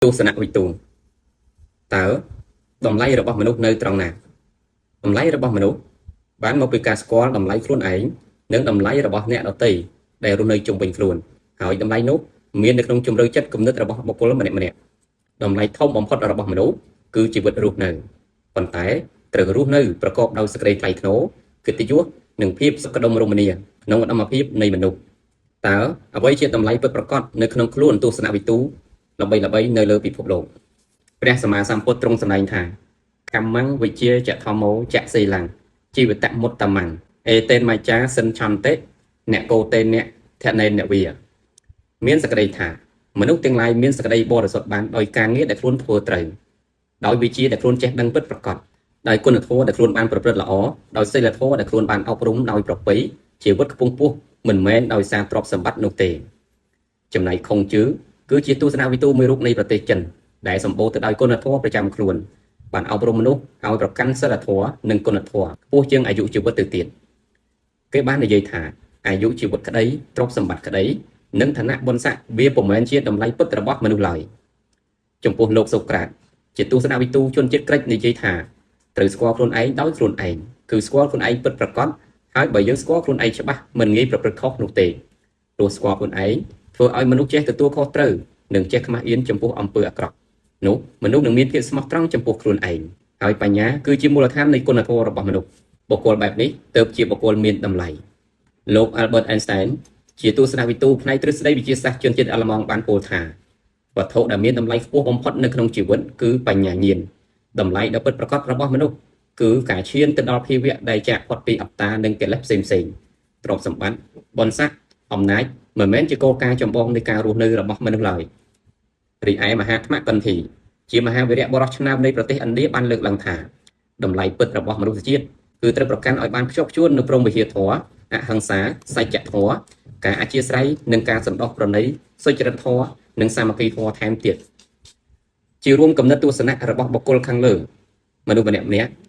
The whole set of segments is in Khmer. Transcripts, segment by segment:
ស្សនវិទូតើតម្លៃរបស់មនុស្សនៅត្រង់ណាតម្លៃរបស់មនុស្សបានមកពីការស្គាល់តម្លៃខ្លួនឯងនិងតម្លៃរបស់អ្នកដទៃដែលរស់នៅជុំវិញខ្លួនហើយតម្លៃនោះមាននៅក្នុងជំរឿចិត្តគំនិតរបស់បុគ្គលម្នាក់ៗតម្លៃធំបំផុតរបស់មនុស្សគឺជីវិតរស់នៅប៉ុន្តែត្រូវរស់នៅប្រកបដោយសេចក្តីថ្លៃថ្នូរកិត្តិយសនិងភាពសុខដុមរមនាក្នុងឧត្តមភាពនៃមនុស្សតើអ្វីជាតម្លៃពិតប្រាកដនៅក្នុងខ្លួនទស្សនវិទូល្បីៗនៅលើពិភពលោកព្រះសម្មាសម្ពុទ្ធទ្រង់សម្ដែងថាកម្មੰវិជាចធម្មោចសីលੰជីវតមុត្តមੰអេតេនមច្ចាសិនឆន្តិអ្នកកោតេអ្នកធនេនវាមានសក្តីថាមនុស្សទាំងឡាយមានសក្តីបរិសុទ្ធបានដោយការងារដែលខ្លួនធ្វើត្រូវដោយវិជាដែលខ្លួនចេះដឹងពិតប្រាកដដោយគុណធម៌ដែលខ្លួនបានប្រព្រឹត្តល្អដោយសីលធម៌ដែលខ្លួនបានអប់រំដោយប្រពៃជីវិតខ្ពង់ខ្ពស់មិនមែនដោយសារទ្រព្យសម្បត្តិនោះទេចំណែកខុងជឺគឺជាទស្សនវិទូមួយរូបនៃប្រទេសចិនដែលសម្បូរទៅដោយគុណធម៌ប្រចាំខ្លួនបានអប់រំមនុស្សឲ្យប្រកាន់សីលធម៌និងគុណធម៌ខ្ពស់ជាងអាយុជីវិតទៅទៀតគេបាននិយាយថាអាយុជីវិតក្តីទ្រព្យសម្បត្តិក្តីនិងឋានៈបុណ្យស័ក្តិវាពុំមែនជាតម្លៃពិតរបស់មនុស្សឡើយចំពោះលោកសូក្រាតជាទស្សនវិទូជនជាតិក្រិចនិយាយថាត្រូវស្គាល់ខ្លួនឯងដោយខ្លួនឯងគឺស្គាល់ខ្លួនឯងពិតប្រាកដហើយបើយើងស្គាល់ខ្លួនឯងច្បាស់មិនងាយប្រព្រឹត្តខុសនោះទេព្រោះស្គាល់ខ្លួនឯងធ្វើឲ្យមនុស្សចេះទទួលខុសត្រូវនិងចេះខ្មាស់អៀនចំពោះអំពើអាក្រក់នោះមនុស្សនឹងមានភាពស្មោះត្រង់ចំពោះខ្លួនឯងហើយបញ្ញាគឺជាមូលដ្ឋាននៃគុណធម៌របស់មនុស្សបុគ្គលបែបនេះទើបជាបុគ្គលមានតម្លៃលោក Albert Einstein ជាទស្សនវិទូផ្នែកទ្រឹស្ដីវិទ្យាសាស្ត្រជនជាតិអាល្លឺម៉ង់បានពោលថាវត្ថុដែលមានតម្លៃខ្ពស់បំផុតនៅក្នុងជីវិតគឺបញ្ញាញាណតម្លៃដ៏ពិតប្រាកដរបស់មនុស្សគឺការឈានទៅដល់ភាវៈដែលចាកផុតពីអត្តានិងកិលេសផ្សេងៗទ្រព្យសម្បត្តិបុណ្យស័ក្តិអំណាចមិនមែនជាគោលការណ៍ចម្បងនៃការរស់នៅរបស់មនុស្សឡើយរីឯមហាត្មកន្ធីជាមហាវីរៈបុរសឆ្នើមនៃប្រទេសឥណ្ឌាបានលើកឡើងថាតម្លៃពិតរបស់មនុស្សជាតិគឺត្រូវប្រកាន់ឲ្យបានខ្ជាប់ខ្ជួននៅព្រហ្មវិហារធម៌អហិង្សាសច្ចធម៌ការអធិស្ឋាននិងការសន្តោសប្រណីសុចរិតធម៌និងសាមគ្គីធម៌ថែមទៀតជារួមកំណត់ទស្សនៈរបស់បុគ្គលខាងលើមនុស្សម្នាក់ៗ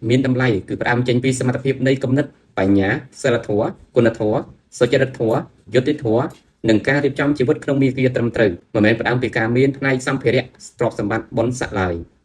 មានតម្លៃគឺផ្ដើមចេញពីសមត្ថភាពនៃគំនិតបញ្ញាសិលធម៌គុណធម៌សុចរិតធម៌យុត្តិធម៌និងការរៀបចំជីវិតក្នុងមាគ៌ាត្រឹមត្រូវមិនមែនផ្ដើមពីការមានផ្នែកសម្ភារៈទ្រព្យសម្បត្តិបុណ្យស័ក្តិឡើយ។